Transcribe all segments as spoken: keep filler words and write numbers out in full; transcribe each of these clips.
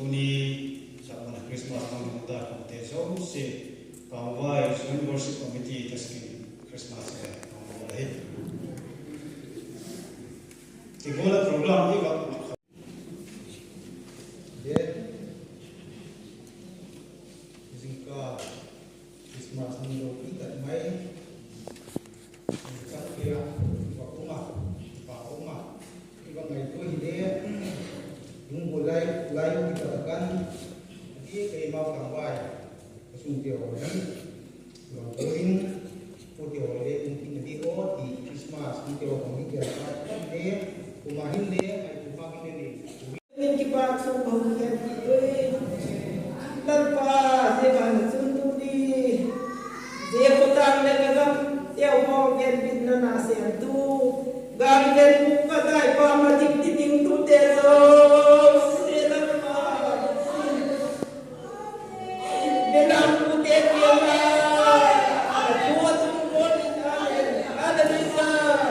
Tuni, Sakmana Christmas nang ta kongte zosia, Kangvai Joint Worship Committee Tasking Christmas le nang ta hi. Ti gual a program hi va. Zingkal Christmas ni lopi tak mai. Zingkal kia, va um a, va um a. I va ngaitua hile, hung bu lai, lai u kita takan, a ti keimau Kangvai, ka sung ti haw hi, va um in, u ti haw le, um in a ti aw, ti Christmas, um ti haw kong hi kia ka, le, um a hin le, ai tu ma hin le, Min kipak sung bang hian ti ui. Lalpa, zia ban chun tuni, zia khotang le ka gam teu haw genpitna na siamtu, gari ven bu ka dai pa ma ding ti ding tute zosia Lalpa, belam pute kiang a, a thu a tung bol in, amen. Hallelujah.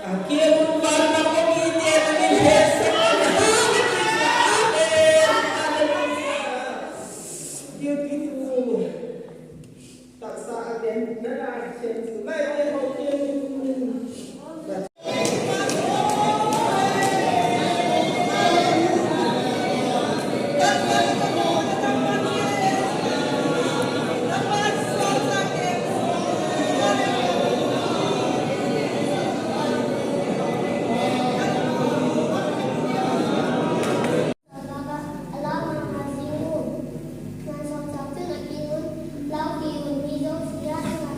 A kiang un van a kong i te na min he sa. Hallelujah. Hallelujah. Beautiful. Taksa a den na la chen su lai te ho kiang un. Baba, a lau ma ma ziang u. Malsawmchâk chun a kiang un, Lau ki un, mi zosia â ding ah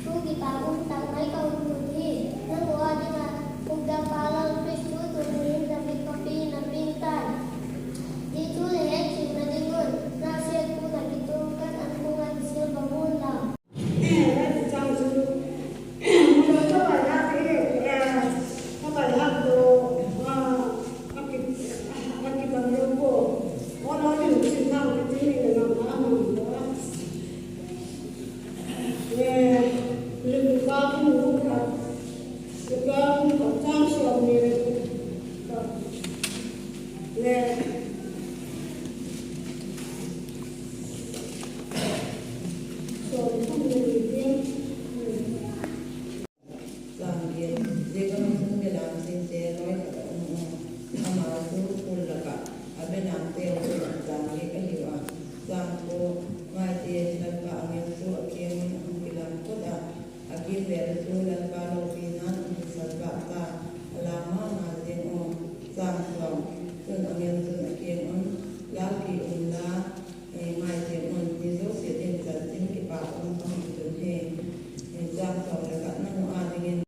thu kipak um tak mai ka hun tut hi. Nang u â ding ah, Ukdampa Lal Khristu tuni in na biak khawpi in a piang tai. Zia thu le het chiana ding un, na siat pun ah kitung kan an kung ah kisil bang un lau. Chang giat, zia gam ah chun belam zingte lawi khat a um a, ama chu khul lak ah a belamteu chun chang giat ahiu a. Chang kua, Maite, Lalpa angel chu a kiang un a hung kilang phot a, a kîmvêl ah chu Lalpa lopina'n a hun salvâk ta, a lau ma ma ziang u. Chang sawm, chun angel chun a kiang un, Lau ki unla, Maite un, mi zosia ding chanchin kipak um ka hun tun hi. Chang sawm le khat, nang u â dingin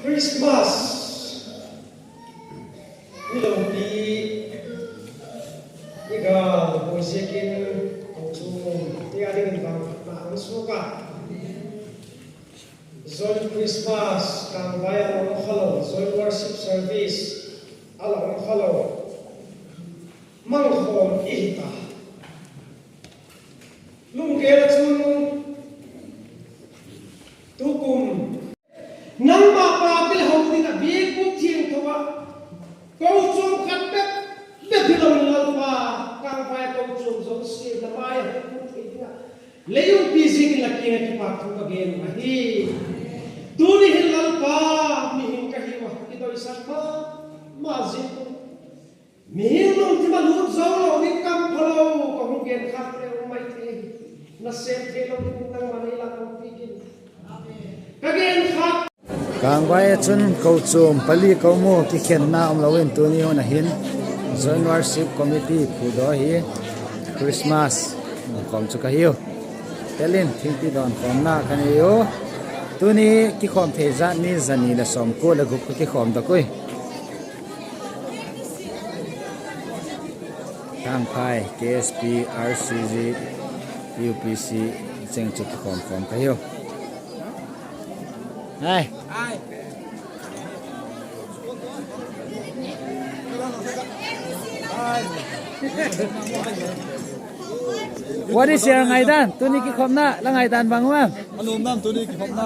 Christmas i lopi i gâl buai ziakin, kochuam i a dingin vangphatna a hung suak a. Joint Christmas Kângvai a la um kha lo, Joint Worship Service a la um kha lo, mangkhawm i hi ta. Lunggel ah chun, tukum nangma pâk i la ho ding ah biakbûk thiangtho ah, kochuam khat bep bep hilo in Lalpa, Kângvai kochuam zosia na mai ah hung tung thei ding ah, lei umpi ziakin la kiang ah kipakthu ka gen ahi. Tuni hin Lalpa, mihing ka hiu a, kidoisak ma ma ziak un, mihing lungthim ah lut zo lo ding, kam pha lo, ka hung gen khâk leh um mai thei hi. Nasêm theilo ding nangma'n ei la umpi kin, ka gen khâk. Kângvai ah chun kochuam pali ka um u, kikhenna um lo in tuni hun ah hin Joint Worship Committee phudaw hi Christmas khawm chu ka hiu. Tel in thingpi dawn khawmna ka nei u. Tuni kikhawm thei zat ni za ni leh sawmkua leh guk ka kikhawmdok ui. Thangphai, K S P, R C G, U P C cheng chu kikhawm khawm ka hiu. Ai. What is your ngaidan? Tuni kikhawmna la ngaidan bang um am? A nuam nam tuni kikhawmna?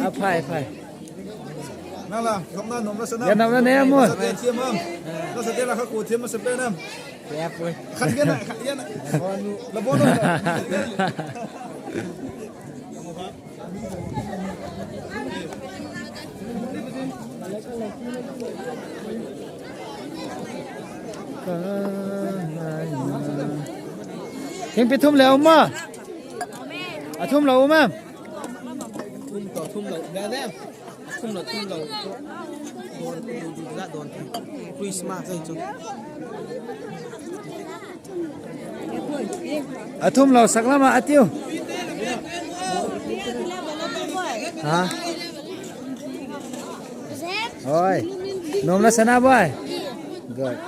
A phai, phai. Nang la, kikhawmna nuam la sa nam? Ya nuam la ne am? Sa te thiam am? La sa te la kha ku thiam sa pe nam? Khat gen a, khat gen a. La bawn la. Thingpi thum le um a? A thum lo um am? Thum tawh thum lo. Thum lo, thum lo. Dawn, dawn, dawn. Christmas ahi chu. A thum lo sak lam ah a tiu. Ha? Hoi. Nuam la sa nam boi? Good.